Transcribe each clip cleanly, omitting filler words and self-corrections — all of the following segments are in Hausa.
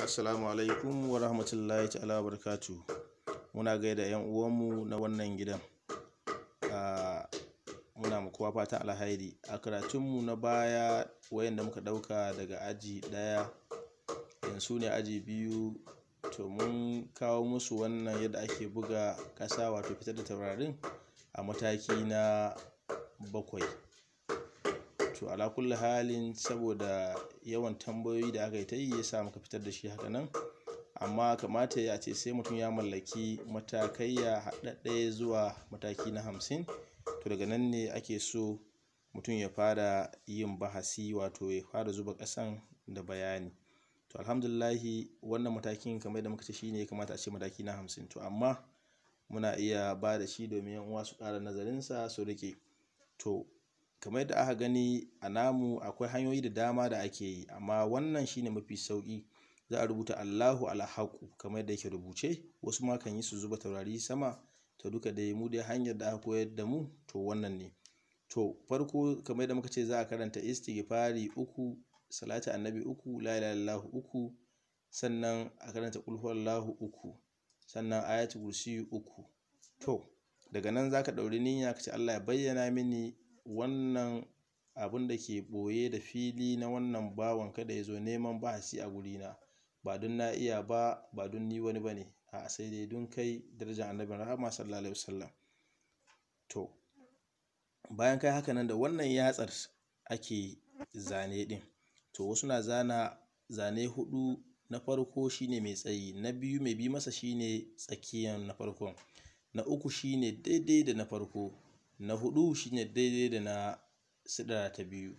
Assalamu alaikum wa rahmatullahi ta'ala wa barakatuh. Muna gaida 'yan uwanmu na wannan gidan. Muna ma kowa fatan alhairi. A karatunmu na baya wayanda muka ɗauka daga aji ɗaya, yanzu ne aji biyu, to mun kawo musu wannan yadda ake buga ƙasa, wato fitar da taurarin a mataki na 7. To ala kulli halin, saboda yawan tambayoyi da aka yi ta yi ya sa muka fitar da shi haka nan. Amma kamata ya ce sai mutum ya mallaki matakaiya haɗaɗɗaya zuwa mataki na 50. To daga nan ne ake so mutum ya fara yin bahasi, wato ya fara zuba ƙasan da bayani. To alhamdulillahi, wannan matakin kamar yadda muka ce shine ya kamata a ce mataki na 50. To amma muna iya ba da shi domin 'yan uwa su ƙara nazarinsa su riƙe. To kamar yadda aka gani a namu, akwai hanyoyi da dama da ake yi, amma wannan shine mafi sauƙi. Za a rubuta Allahu alhaƙu kamar yadda yake rubuce. Wasu ma kan yi su zuba taurari sama. To duka dai mu dai hanyar da aka koyar da mu, to wannan ne. To farko, kamar yadda muka ce, za a karanta istighfari 3, salatu annabi 3, la ilaha illallah 3, sannan a karanta qul huwallahu 3, sannan ayatul kursiyu 3. To daga nan za ka ɗauri niyya ka ce Allah ya bayyana mini wannan abun da ke ɓoye da fili na wannan bawan kada ya zo neman bahasi a gurina. Ba don na iya ba, ba don ni wani ba ne, a'a, sai dai don kai darajar annabin rahama sallallahu alaihi wasallam. To bayan kai haka nan, da wannan yatsar ake zane ɗin. To wasu na zana zane 4. Na farko shine mai tsayi, na biyu mai bi masa shine tsakiyan na farkon, na uku shine daidai da na farko, na huɗu shine daidai da na sidira ta biyu.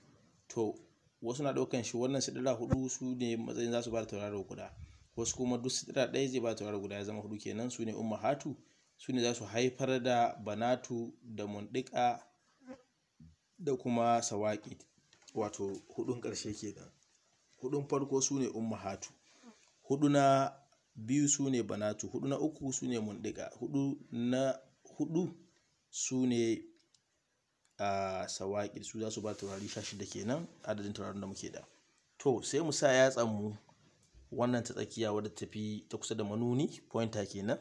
To wasu na ɗaukan shi wannan sidira 4 su ne matsayin za su bada tauraro guda. Wasu kuma duk sidira ɗaya zai bada tauraro guda, ya zama 4 kenan. Su ne ummahatu, su ne za su haifar da banatu da munɗiƙa da kuma sawaƙi, wato 4n ƙarshe kenan. 4n farko su ne ummahatu, 4 na biyu su ne banatu, 4 na uku su ne munɗiƙa, 4 na huɗu su ne sawaƙi. Su za su ba taurari 16 kenan, adadin taurarin da muke da. To sai mu sa yatsan mu wannan ta tsakiya wadda tafi ta kusa da manuni, pointer kenan,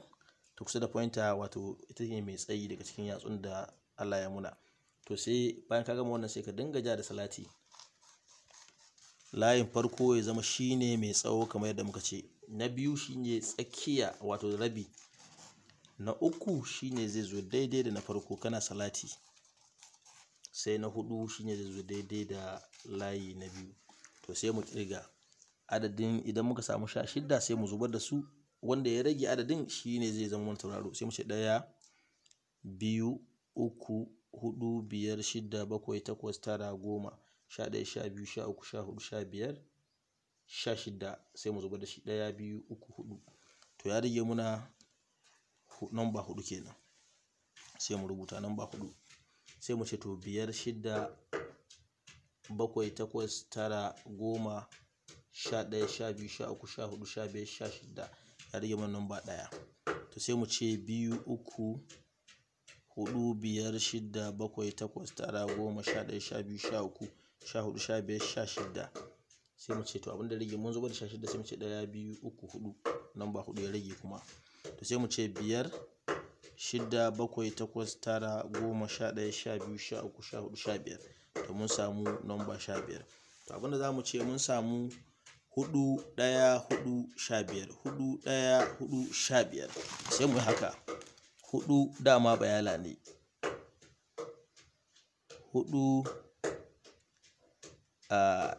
ta kusa da pointer, wato ita ne mai tsayi daga cikin yatsun da Allah ya muna. To sai bayan ka gama wannan, sai ka dinga ja da salati. Layin farko ya zama shine mai tsawo kamar yadda muka ce, na biyu shine tsakiya, wato rabi, na uku shine zai zo daidai da na farko kana salati, sai na huɗu shine zai zo daidai da layi na biyu. To sai mu ƙirga adadin. Idan muka samu 16, sai mu zubar da su. Wanda ya rage adadin shine zai zama wani tauraro. Sai mu ce 1, 2, 3, 4, 5, 6, 7, 8, 9, 10, 11, 12, 13, 14, 15, 16. Sai mu zubar da shi, 1, 2, 3, 4. To ya rage muna namba 4 kenan. Sai mu rubuta namba 4. Sai mu ce to 5, 6, 7, 8, 9, 10, 11, 12, 13, 14, 15, 16. Ya rage mana namba 1. To sai mu ce 2, 3, 4, 5, 6, 7, 8, 9, 10, 11, 12, 13, 14, 15, 16. Sai mu ce to abin da rage, mun zubar da 16, sai mu ce 1, 2, 3, 4, namba 4 ya rage kuma. To sai mu ce 5, 6, 7, 8, 9, 10, 11, 12, 13, 14, 15. To mun samu namba 15. To abin da za mu ce, mun samu 4, 1, 4, 15, 4, 1, 4, 15. Sai mu yi haka. 4 dama bayala ne, 4, 1,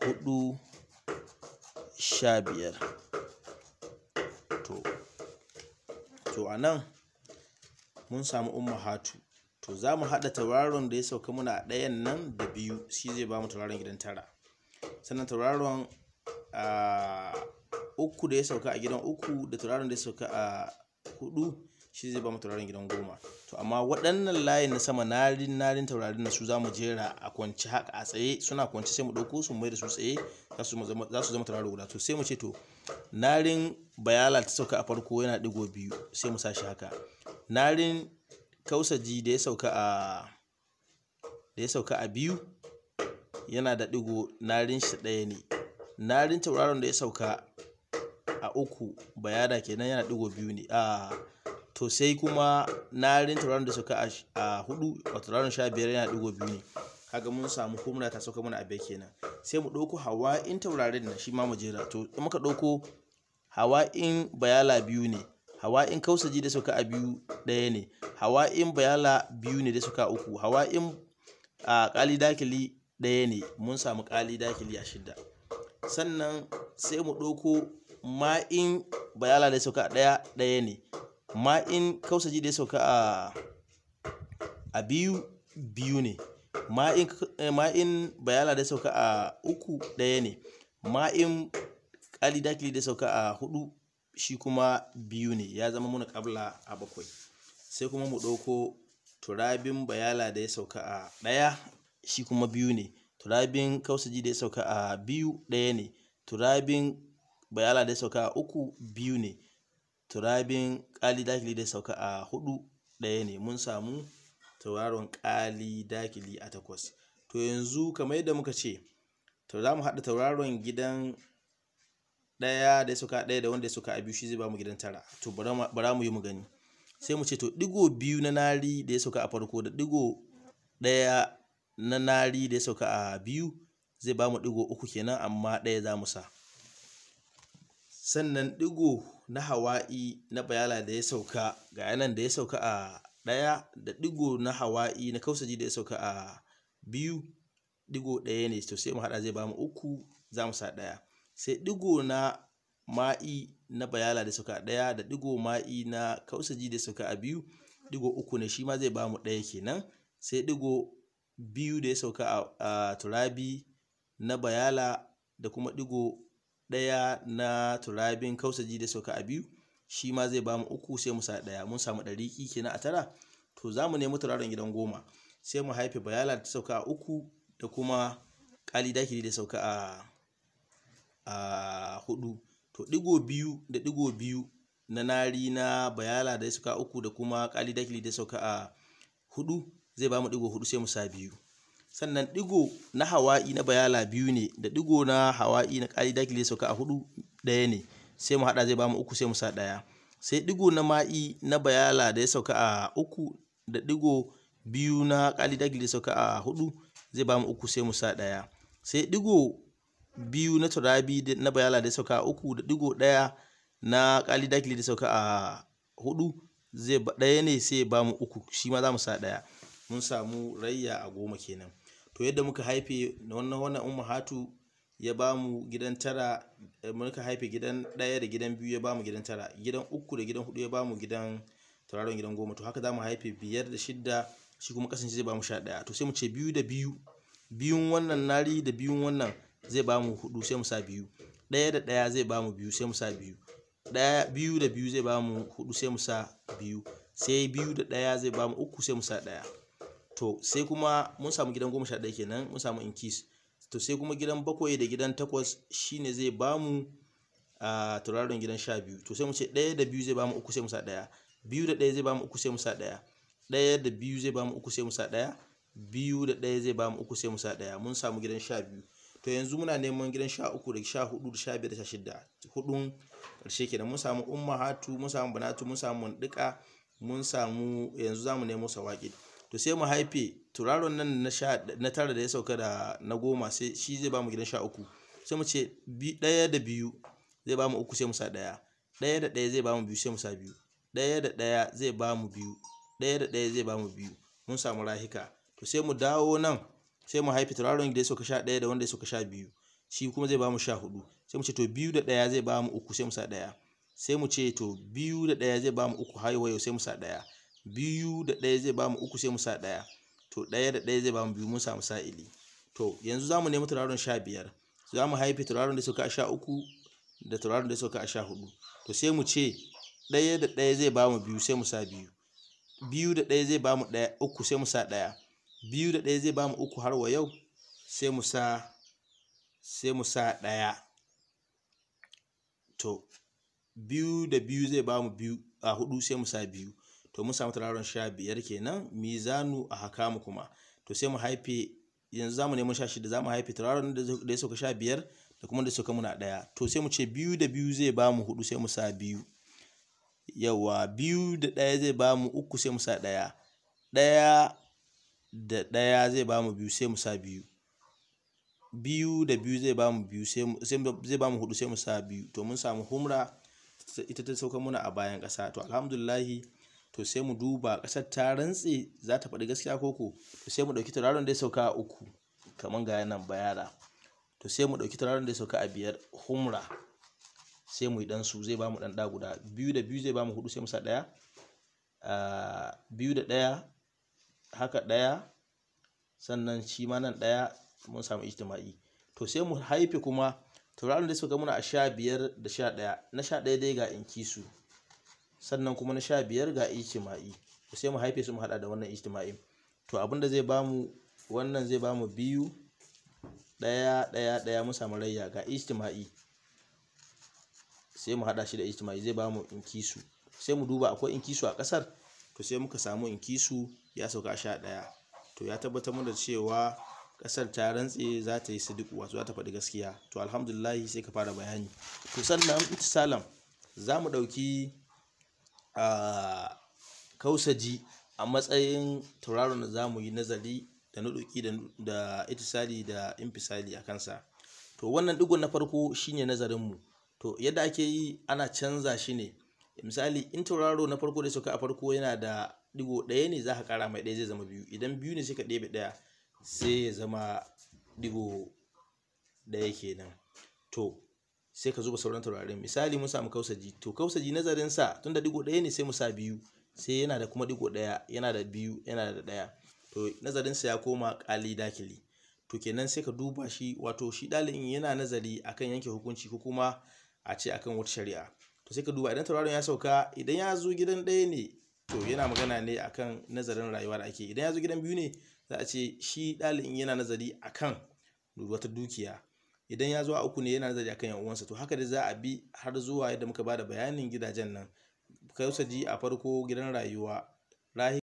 4, 15. To a nan mun samu ummahatu. To za mu haɗa tauraron da ya sauka muna a ɗayan nan da 2, shi zai ba mu tauraron gidan 9. Sannan tauraron 3 da ya sauka a gidan 3 da tauraron da ya sauka a 4, shi zai ba mu tauraron gidan 10. To amma waɗannan layin na sama, narin narin taurarin na, su za mu jera a kwance haka, a tsaye suna kwance. Sai mu ɗauko su mu mai da su tsaye, za su zama tauraro guda. To sai mu ce to narin bayala ta sauka a farko yana ɗigo 2, sai mu sa shi haka. Narin kausaji da ya sauka a 2 yana da ɗigo narin shi 1 ne. Narin tauraron da ya sauka a 3 bayada kenan yana ɗigo 2 ne. To sai kuma narin tauraron da sauka a 4 wato tauraron 15 yana ɗigo 2 ne. Kaga mun samu humra ta sauka mana a 5 kenan. Sai mu ɗauko hawa'in taurarin nan shi ma mu jera. To in muka ɗauko hawa'in bayala 2 ne, hawa'in kausaji da sauka a 2 1 ne, hawa'in bayala 2 ne da sauka a 3, hawa'in ƙali dakili 1 ne. Mun samu ƙali dakili a 6. Sannan sai mu ɗauko ma'in bayala da sauka a 1 1 ne, ma'in kausaji da sauka a 2 2 ne, ma'in bayala da sauka a 3 1 ne, ma'in ƙali dakili da sauka a 4 shi kuma 2 ne. Ya zama muna ƙabla a 7. Sai kuma mu ɗauko turabin bayala da ya sauka a 1 shi kuma 2 ne, turabin kausaji da ya sauka a 2 1 ne, turabin bayala da ya sauka a 3 2 ne, turabin ƙali dakili da ya sauka a 4 1 ne. Mun samu tauraron ƙali dakili a 8. To yanzu kamar yadda muka ce, to za mu haɗa tauraron gidan 1 da ya sauka 1 da wanda ya sauka a 2, shi zai bamu gidan 9. To bara mu yi mu gani. Sai mu ce to ɗigo 2 na nari da ya sauka a farko da ɗigo 1 na nari da ya sauka a 2 zai bamu ɗigo 3 kenan, amma 1 za mu sa. Sannan ɗigo na hawa'i na bayala da ya sauka ga yanan da ya sauka a 1 da ɗigo na hawa'i na kausaji da ya sauka a 2 ɗigo 1 ne. To sai mu haɗa zai bamu 3, za mu sa 1. Sai ɗigo na ma'i na bayala da sauka a 1 da ɗigo ma'i na kausaji da sauka a 2 ɗigo 3 ne, shi ma zai bamu 1 kenan. Sai ɗigo 2 da ya sauka a turabi na bayala da kuma ɗigo 1 na turabin kausaji da sauka a 2 shi ma zai bamu 3, sai mu sa 1. Mun samu ɗariƙi kenan a 9. To za mu nemi tauraron gidan 10, sai mu haife bayala da sauka a 3 da kuma ƙali dakili da sauka a 4. To ɗigo 2 da ɗigo 2 na nari na bayala da ya sauka a 3 da kuma ƙali dakili da sauka a 4 zai bamu ɗigo 4, sai mu sa 2. Sannan ɗigo na hawa'i na bayala 2 ne da ɗigo na hawa'i na ƙali dakili da sauka a 4 1 ne, sai mu haɗa zai bamu 3, sai mu sa 1. Sai ɗigo na ma'i na bayala da ya sauka a 3 da ɗigo 2 na ƙali dakili da sauka a 4 zai bamu 3, sai mu sa 1. Sai ɗigo 2 na turabi na bayala da ya sauka a 3 da ɗigo 1 na ƙali dakili da sauka a 4 zai 1 ne, sai ya bamu 3, shi ma za mu sa 1. Mun samu rayya a 10 kenan. To yadda muka haife wannan ummahatu ya bamu gidan 9, muka haife gidan 1 da gidan 2 ya bamu gidan 9, gidan 3 da gidan 4 ya bamu gidan tauraron gidan 10. To haka za mu haife 5 da 6, shi kuma kasance zai bamu 11. To sai mu ce 2 da 2, biyun wannan nari da biyun wannan zai bamu 4, sai mu sa 2. 1 da 1 zai bamu 2, sai mu sa 2. 1 2 da 2 zai bamu 4, sai mu sa 2. Sai 2 da 1 zai bamu 3, sai mu sa 1. To sai kuma mun samu gidan 11 kenan, mun samu inkis. To sai kuma gidan 7 da gidan 8 shine zai bamu a tauraron gidan 12. To sai mu ce 1 da 2 zai bamu 3, sai mu sa 1. 2 da 1 zai bamu 3, sai mu sa 1. 1 da 2 zai bamu 3, sai mu sa 1. 2 da 1 zai bamu 3, sai mu sa 1. Mun samu gidan 12. To yanzu muna neman gidan 13 da 14 da 15 da 16. Hudun ƙarshe kenan. Mun samu ummahatu, mun samu banatu, mun samu munduka, mun samu, yanzu zamu nemo sawaƙi. To sai mu haife tauraron nan na 9 da ya sauka da na 10, sai shi zai bamu gidan 13. Sai mu ce 1 da 2 zai bamu 3, sai mu sa 1. 1 da 1 zai bamu 2, sai mu sa 2. 1 da 1 zai bamu 2. 1 da 1 zai bamu 2. Mun samu rahika. To sai mu dawo nan, sai mu haife tauraron da ya sauka 11 da wanda ya sauka 12, shi kuma zai bamu 14. Sai mu ce to 2 da 1 zai bamu 3, sai mu sa 1. Sai mu ce to 2 da 1 zai bamu 3 har yau, sai mu sa 1. 2 da 1 zai bamu 3, sai mu sa 1. To 1 da 1 zai bamu 2, mun samu sa'ili. To yanzu za mu nemi tauraron 15. Za mu haife tauraron da sauka a 13 da tauraron da sauka a 14. To sai mu ce 1 da 1 zai bamu 2, sai mu sa 2. 2 da 1 zai bamu 1, 3, sai mu sa 1. 2 da 1 zai bamu 3 har wa yau, sai mu sa 1. To 2 da 2 zai bamu 2 a 4, sai mu sa 2. To mun samu tauraron 15 kenan, mizanu a hakamu kuma. To sai mu haife Yanzu za mu nemo 16, za mu haife tauraron da ya sauka 15 da kuma da sauka muna 1. To sai mu ce 2 da 2 zai ba mu 4, sai mu sa 2. Yawa, 2 da 1 zai ba mu 3, sai mu sa 1. 1 da 1 zai ba mu 2, sai mu sa 2. 2 da 2 zai ba mu 2, sai zai ba mu 4, sai mu sa 2. To mun samu humra, ita ta sauka muna a bayan ƙasa. To alhamdulillahi. To sai mu duba ƙasar ta rantse za ta faɗi gaskiya koko. To sai mu ɗauki tauraron da ya sauka a 3, kaman ga nan bayara. To sai mu ɗauki tauraron da ya sauka a 5, humra, sai mu yi ɗan su, zai ba mu ɗan ɗa guda. 2 da 2 zai ba mu 4, sai mu sa 1. 2 da 1 haka 1, sannan shi ma nan 1, mun samu ijtima'i. To sai mu haife kuma tauraron da suka muna a 15 da 11. Na 11 dai ga inkisu, sannan kuma na 15 ga ijtima'i. To sai mu haife su mu hada da wannan ijtima'in. To abinda zai bamu wannan, zai bamu 2 1 1 1, mun samu rayya ga ijtima'i, sai mu hada shi da ijtima'i, zai bamu inkisu. Sai mu duba akwai inkisu a kasar. To sai muka samu inkisu ya sauka 11. To ya tabbatar mana da cewa kasar ta rantse za ta yi sidiku, wato za ta faɗi gaskiya. To alhamdulillahi, sai ka fara bayani. To sannan ittisalam za mu ɗauki kausaji a matsayin tauraron da za mu yi nazari da nuɗuki da ittisali da infisali a kansa. To wannan ɗigon na farko shine nazarinmu. To yadda ake yi, ana canza shi ne. Misali, in tauraro na farko da sauka a farko yana da ɗigo 1 ne, za ka ƙara mai 1, zai zama 2. Idan 2 ne, sai ka ɗebe 1, sai ya zama ɗigo 1 kenan. To sai ka zuba sauran taurarin. Misali, mun samu kausaji. To kausaji nazarinsa, tunda ɗigo 1 ne, sai mu sa 2. Sai yana da kuma ɗigo 1, yana da 2, yana da 1. To nazarinsa ya koma ƙali dakili. To kenan sai ka duba shi, wato shi ɗalibin yana nazari akan yanke hukunci ko kuma a ce akan wata shari'a. To sai ka duba idan tauraron ya sauka, idan ya zo gidan 1 ne, to yana magana ne akan nazarin rayuwa da ake. Idan ya zo gidan 2 ne, za a ce shi ɗalibin yana nazari akan wata dukiya. Idan ya zo a 3 ne, yana nazari akan yan uwansa. To haka dai za a bi har zuwa yadda muka bada bayanin gidajen nan. Kausaji a farko gidan rayuwa, rahi